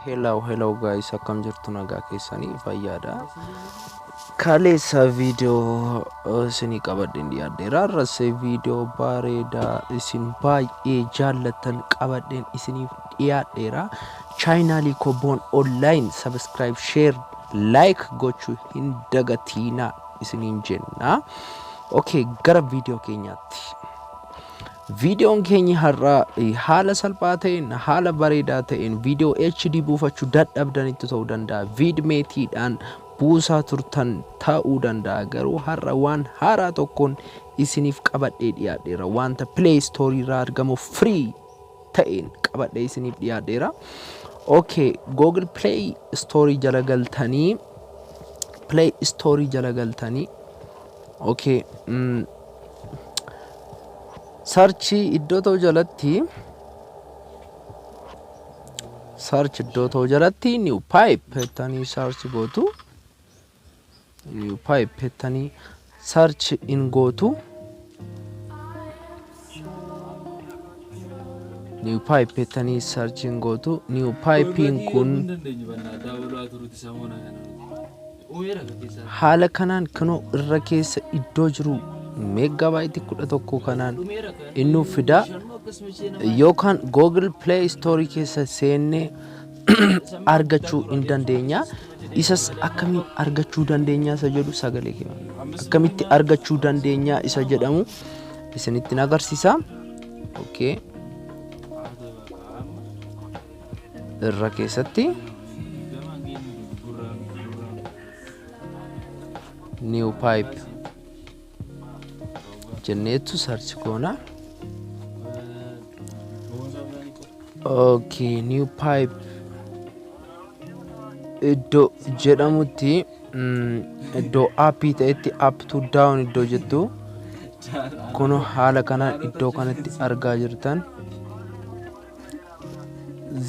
Hello hello guys, akkam jirtu? Nagaa keessanii? Fayyaadha. Kaleessa viidiyoo isinii qabadheen dhiyaadheera. Har'as viidiyoo bareedaa isin baay'ee jaallattan qabadheen isiniif dhiyaadheera. Chaayinaalii koo Boon Online subscribe, share, like gochuu hin dagatiinaa isiniin jenna. Okay, gara viidiyoo keenyaatti. Viidiyoon keenya har'aa haala salphaa ta'een, haala bareedaa ta'een viidiyoo HD buufachuu dadhabdanitti ta'uu danda'a. VidMate-dhaan buusaa turtan ta'uu danda'a. Garuu har'a waan haaraa tokkoon isiniif qabadhee dhiyaadheera. Wanta Play Store irraa argamu free ta'een qabadhee isiniif dhiyaadheera. Okay, Google Play Store jala galtanii, Play Store jala galtanii, okay, search iddoo ta'u jalatti, search iddoo ta'u jalatti new pipe jettanii search gootu. New pipe jettanii search in gootu. New pipe jettanii search in gootu. New pipein kun haala kanaan kunoo irra keessa iddoo jiru meeggabaayitii 11 kanaan inni fida, yookaan Google Play Store keessa seennee argachuu hin dandeenya. Isas akkamiin argachuu dandeenya isa jedhu, sagalee keenya akkamitti argachuu dandeenya isa jedhamu isinitti agarsiisa. Okay. Irra keessatti new pipe jenneetu search goona. Okay, new pipe iddoo jedhamutti, iddoo aappii ta'etti, up to down iddoo jettu kun haala kanaan iddoo kanatti argaa jirtan.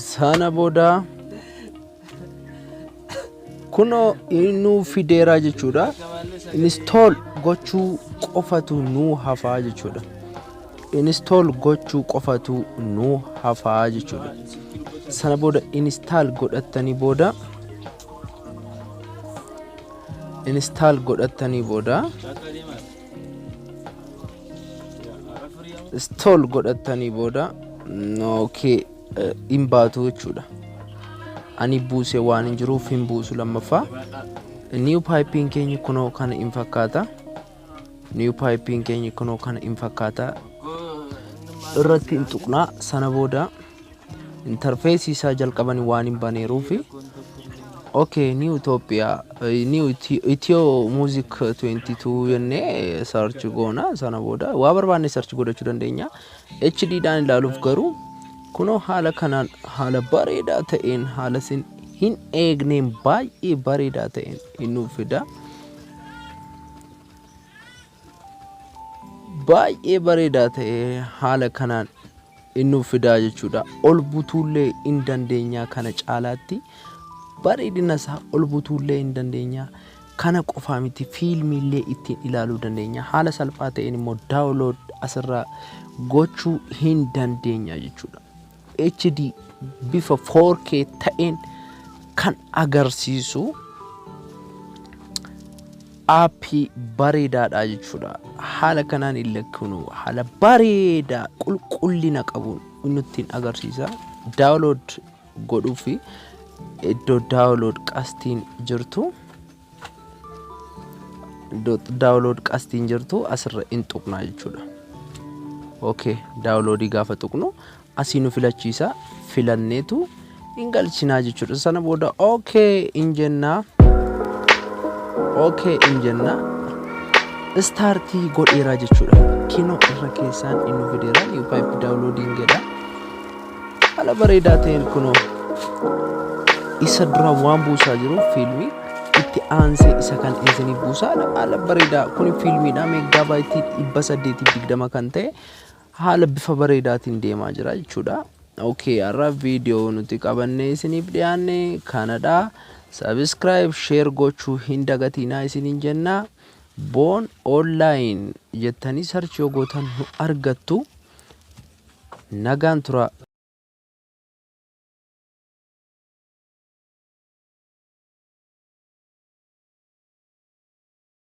Sana booda kunoo innuu fideeraa jechuudha. Install gochuu qofatu nuu hafaa jechuudha. Install gochuu qofatu nuu hafaa jechuudha. Sana booda install godhattanii booda, install godhattanii booda, install godhattanii booda, okay, hin baatu jechuudha. Ani buuse waan hin jiruuf hin buusu lammaffaa. New pipein keenya kunoo kana hin fakkaata. New pipein keenya kunoo kana hin fakkaata. Irratti hin tuqnaa. Sana booda interface isaa jalqabanii waan hin baneeruufi. Okay, New Ethiopia, New Ethio Music 22 jennee search goona. Sana booda waa barbaanne search godhachuu dandeenya. HD dhaan ilaaluuf garuu kunoo haala kanaan, haala bareedaa ta'een, haala isin hin eegneen, baay'ee bareedaa ta'een hin nuuf fida. Baay'ee bareedaa ta'e haala kanaan hin nuuf fidaa jechuudha. Ol butuullee hin dandeenya, kana caalaatti bareedina isaa ol butuullee hin dandeenya. Kana qofaa miti, fiilmiillee ittiin ilaaluu dandeenya. Haala salphaa ta'een immoo download asirraa gochuu hin dandeenya jechuudha. HD bifa 4K ta'een kan agarsiisu aappii bareedaadha jechuudha. Haala kanaan illee kunu haala bareedaa qulqullina qabuun nuttiin agarsiisa. Download godhuu fi iddoo download qastiin jirtu, iddoo download qastiin jirtu asirra hin tuqnaa jechuudha. Okay, downloadii gaafa tuqnu asii nu filachiisa, filanneetu hin galchinaa jechuudha. Sana booda okay hin jennaa. Okay hin jennaa. Start godheeraa jechuudha. Kinoo irra keessaan inni fideera, new pipe downloading jedha. Haala bareedaa ta'een kunoo isa dura waan buusaa jiru fiilmii itti aansee isa kan isinii buusaa. Haala bareedaa kuni fiilmiidha, meeggaabaaytii 820 kan ta'e haala bifa bareedaatiin deemaa jira jechuudha. Okay, har'a viidiyoo nuti qabannee isiniif dhiyaanne kanadha. Subscribe, share gochuu hin dagatinaa isiniin jenna. Boon Online jettanii search yoo gootan nu argattu. Nagaan tura.